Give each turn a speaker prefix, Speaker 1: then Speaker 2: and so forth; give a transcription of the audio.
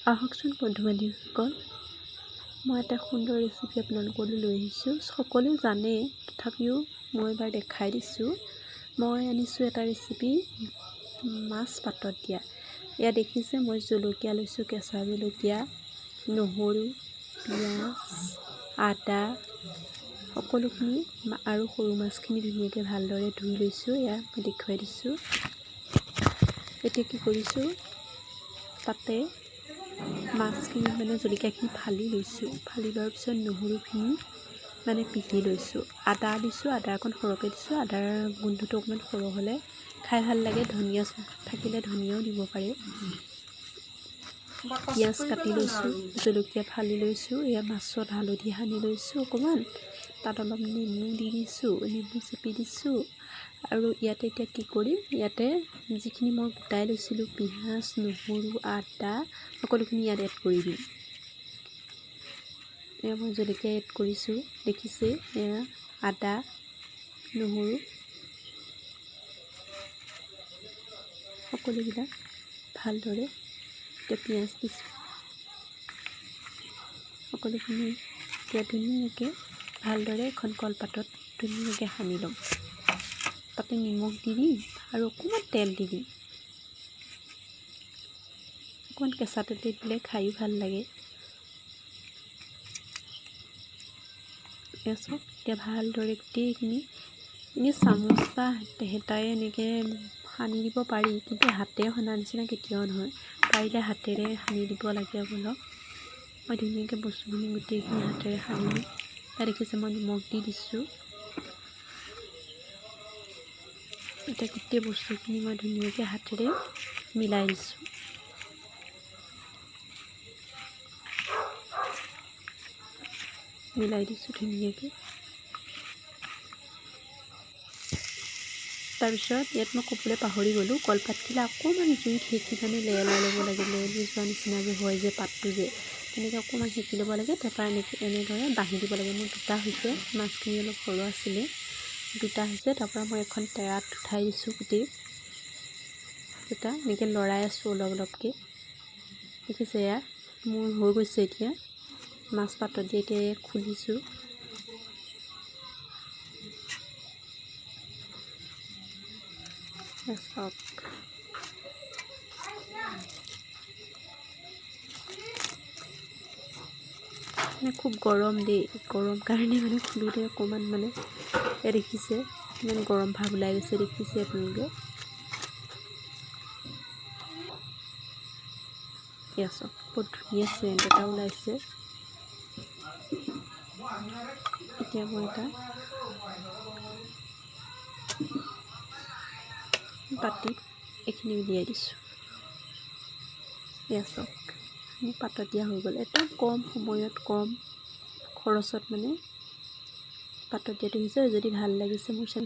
Speaker 1: আহকচোন বন্ধু বান্ধৱীসকল, মই এটা সুন্দৰ ৰেচিপি আপোনালোকলৈ লৈ আহিছোঁ। সকলোৱে জানে, তথাপিও মই এবাৰ দেখাই দিছোঁ। মই আনিছোঁ এটা ৰেচিপি, মাছ পাতত দিয়া। এয়া দেখিছে, মই জলকীয়া লৈছোঁ, কেঁচা জলকীয়া, নহৰু, পিঁয়াজ, আদা সকলোখিনি আৰু সৰু মাছখিনি ধুনীয়াকৈ ভালদৰে ধুই লৈছোঁ। এয়া মই দেখুৱাই দিছোঁ। এতিয়া কি কৰিছোঁ, তাতে মাছখিনি মানে জলকীয়াখিনি ফালি লৈছোঁ। ফালি লোৱাৰ পিছত নহৰুখিনি মানে পিহি লৈছোঁ। আদা দিছোঁ, আদা অকণ সৰহকৈ দিছোঁ। আদাৰ গোন্ধটো অকণমান সৰহ হ'লে খাই ভাল লাগে। ধনিয়া থাকিলে ধনিয়াও দিব পাৰে। পিঁয়াজ কাটি লৈছোঁ, জলকীয়া ফালি লৈছোঁ। এয়া মাছত হালধি সানি লৈছোঁ অকণমান, তাত অলপ নেমু দি দিছোঁ, নেমু চেপি দিছোঁ। আৰু ইয়াতে এতিয়া কি কৰিম, ইয়াতে যিখিনি মই গোটাই লৈছিলোঁ পিঁয়াজ, নহৰু, আদা সকলোখিনি ইয়াত এড কৰি দিম। এয়া মই জলকীয়া এড কৰিছোঁ, দেখিছে। এয়া আদা, নহৰু সকলোবিলাক ভালদৰে। এতিয়া পিঁয়াজ দিছোঁ। সকলোখিনি এতিয়া ধুনীয়াকৈ ভালদৰে এখন কলপাতত ধুনীয়াকৈ সানি ল'ম। তাতে নিমখ দি দিম আৰু অকণমান তেল দি দিম। অকণমান কেঁচা তেল দি দিলে খায়ো ভাল লাগে। এয়া চাওক, এতিয়া ভালদৰে গোটেইখিনি এনেই চামুচ বা হেতাৰে এনেকৈ সানি দিব পাৰি, কিন্তু হাতেৰে সনাৰ নিচিনা কেতিয়াও নহয়। পাৰিলে হাতেৰে সানি দিব লাগে অলপ। মই ধুনীয়াকৈ বস্তুখিনি গোটেইখিনি হাতেৰে সানিলোঁ। ইয়াত দেখিছে, মই নিমখ দি দিছোঁ। এতিয়া গোটেই বস্তুখিনি মই ধুনীয়াকৈ হাতেৰে মিলাই দিছোঁ। মিলাই দিছোঁ ধুনীয়াকৈ। তাৰপিছত ইয়াত মই ক'বলৈ পাহৰি গ'লোঁ, কলপাতখিলা অকণমান জুইত সেকি মানে লেৰেলাই ল'ব লাগে। লেৰেলি যোৱা নিচিনা যে হয় যে পাতটো যে, তেনেকৈ অকণমান সেকি ল'ব লাগে। তাৰপৰা এনেকৈ এনেদৰে বাঁহি দিব লাগে। মোৰ দুটা হৈছে, মাছখিনি অলপ সৰু আছিলে, দুটা হৈছে। তাৰপৰা মই এখন টেৰাত উঠাই দিছোঁ। গোটেই দুটা এনেকৈ লৰাই আছোঁ অলপ অলপকৈ। দেখিছে, এয়া মোৰ হৈ গৈছে। এতিয়া মাছ পাতত দি এতিয়া খুলিছোঁ। চাওক, মানে খুব গৰম দেই। গৰম কাৰণে মানে খোলোঁতে অকণমান মানে, এয়া দেখিছে, ইমান গৰম ভাৱ ওলাই গৈছে, দেখিছে আপোনালোকে। এয়া চাওক, বহুত ধুনীয়া চেণ্ট এটা ওলাইছে। এতিয়া মই এটা বাতিত এইখিনি উলিয়াই দিছোঁ। এয়া চাওক, মোৰ পাতত দিয়া হৈ গ'ল। একদম কম সময়ত, কম খৰচত মানে পাতত দিয়াটো হৈছে। যদি ভাল লাগিছে মোৰ চেনেল